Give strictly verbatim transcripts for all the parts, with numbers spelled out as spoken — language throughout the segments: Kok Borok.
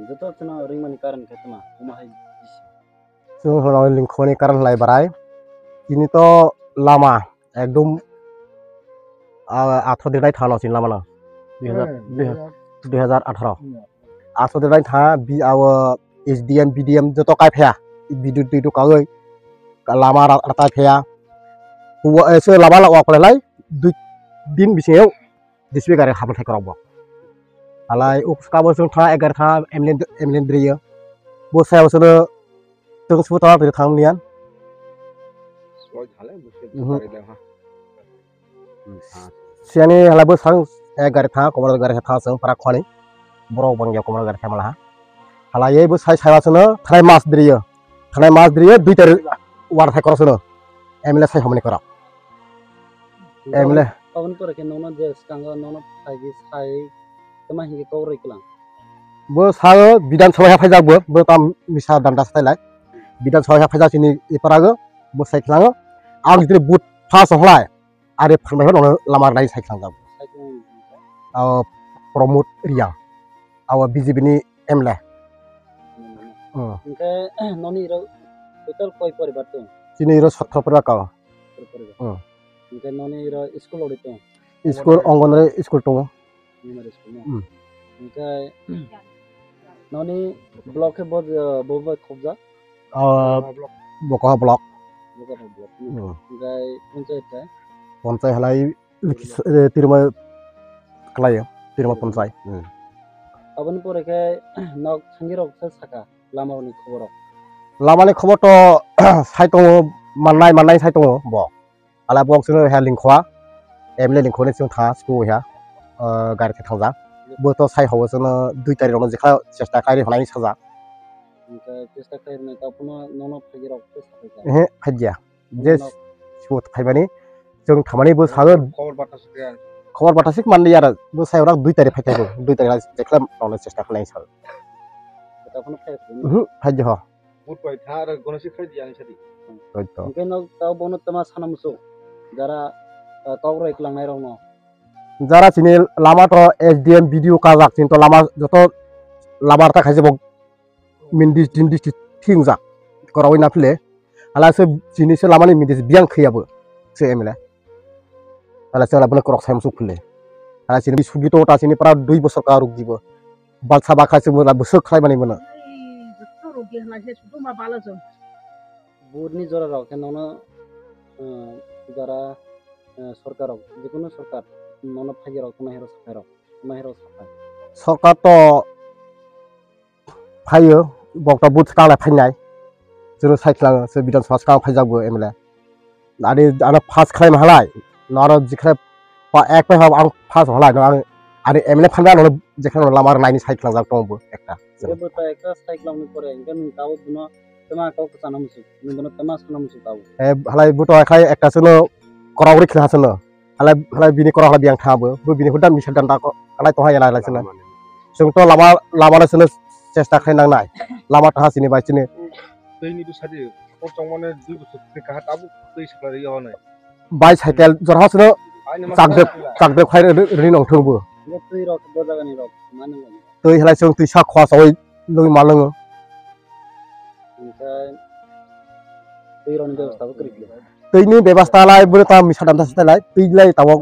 Joto chwngno ringmani karon khe tma, omo hai bisi. Chwng hwnwi lingkhoni karon hlai barai. Chini to lama ekdom, ah, athro dirnai thano chini lama no. Dui hazar, Hmm, dui hazar, dui hazar athro. Hmm. Athro dirnai tha bi awo S D M, B D M joto kai phaya. Bidu, bidu kagoi. Lama ra-, ra-, tai phaya. Huwa, eh, se lama la wak lai. Dui din bising D C P gari habla thai korok bo. Alai ups kabo chwng tha ek gari tha M L A, M L A driyo. Bo saya bo chwng tong sbu tha thang niyan. Soi thale, Mhm. gari da ha. Hmm, ha. Siani halai bo sang ek gari tha, komor gari tha chwng para khwani. Borok bangya komor gari tha mala ha. Halai bo sai sai chwng thanai mas driyo. Thanai mas driyo dui tarik war thai korok chwng. M L A sai homni korok. M L A. Aboni pore khe nono je swkango nono phaidi sai tama hingi kok rwi klang. Bo sao Bidhan Sabha ha phaijak bo, bo tam misa danda sai lai. Bidhan Sabha ha phaijak chini iparago, bo sai khlango. Ang jitri but first hlai, are phan bai nono lama nai sai khlangjak. Sai khlang. Abo Pramod Reang. Abo B J P ni M L A. Hmm. Hwnkhe noni iro total koi poribar tong? Chini iro sotro poribar kao. Sotro poribar. Hmm. Hwnkhe noni iro school ori tong? School Anganwadi school tongo. Primary school no? Hmm. Hwnkhe noni block khe bo, bo bai khobjak? Ah, Bokoha block. Bokoha block no? Hmm. Hwnkhe panchayat khe? Panchayat halai Likhi-, eh, Tirma khlaio, Tirma Tirma. Panchai. Hmm. Aboni pore khe nok thangirok khe saka lama rokni khobor rok. Lamani khobor to sai tongo, mannai, mannai sai tongo bo. Ala bo chwngno ha lingkhoa, M L A lingkhoni chwng tha school ha, eh, gari khe thangjak. Bo to sai hobo chwngno dui tarik rokno jekha chesta khairi hwnwi sajak. Hwnkhe chesta khairokni takhukno nono phaigirok khe sapaijak. Ehe, phaijya. Je Nono. Sibot phaimani, chwng thamani bo sago. Khobor bata sukya. Khobor bata sik manli yara, bo sai orak dui tarik phai thaibo, dui tarik jekla nongna chesta khlai sao. Bata phano phai thaibo. Mhm, phai je ho. But pai tha ar gono sik phai di ang sadi. Hoi to. Hwnkhe no tao bono tama sana musu. Jara, ah, kok roi klangnai rokno. Jara chini lama to S D M B D O kajak chini to lama joto lama ta khaise bo. Min dis din dis thingjak korawi na phile ala se chini se lamani min dis biang khiyabo se M L A ala se ala bole korok sai musuk phile ala chini sugi to ta chini pra dui bosor ka ruk dibo balsa ba khai se mona busuk khlai mani mona. Burni jora rok khe nono, eh, jara, eh, sorkar rok jikunu sorkar nono phagi rok tuma hero saphai rok tuma hero saphai. Sorkar to phaio, bokta booth swkang lai phainai. Chwrwng sai khwlango, chwrwng Bidhan Sabha swkang phaijak bo M L A. Ani ano pass khlai mahalai, no aro jikhe pa ek pai hab ang pass halai, no ang ani M L A phanba no jikhe no lama rwnai ni sai khwlangjak tongo bo ekta. Bo ta ekta sai khwlangni pore, hwnkhe nwng tabuk bono tama kok sana muchung, nwng bono tama sana muchung tabuk. Eh, halai bo to khai ekta chwngno korok rwi khwlai ha chwngno. Halai, halai bini korok halai biyang tha bo. Bo bini huda misa danda ko. Halai tongha yala halai sino. Chwng to lama, lama no sino chesta khai nang nai. Lama tha sini bai sini. Twi ni bwsa di. Kor chong mane dui bosor twi kaha tabuk twi sakla ri yo nai. Bicycle jora sino chakdek, chakdek khai ri, ri nong thung bo. Bo twi rok bo jaga ni rok mani. Twi halai chwng twi sa khwa sawi lwi ma lwngo. Hwnkhe twi rokni bebostha bo kwrwi khe. Twini bebostha lai bwrwi tamo misa damsa se lai twi lai tabok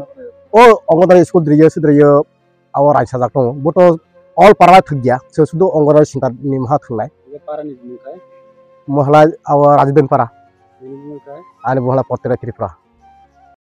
o Anganwadi school dwrwi se dwrwi o abo raisa jak tongo bo to all para thwk ya se sudu Anganwadi center ni maha thwk nai. Bo para ni bumung khai? Mo halai abo Rajiben para. Bini bumung khai? Ani bo halai Pottera Tripura.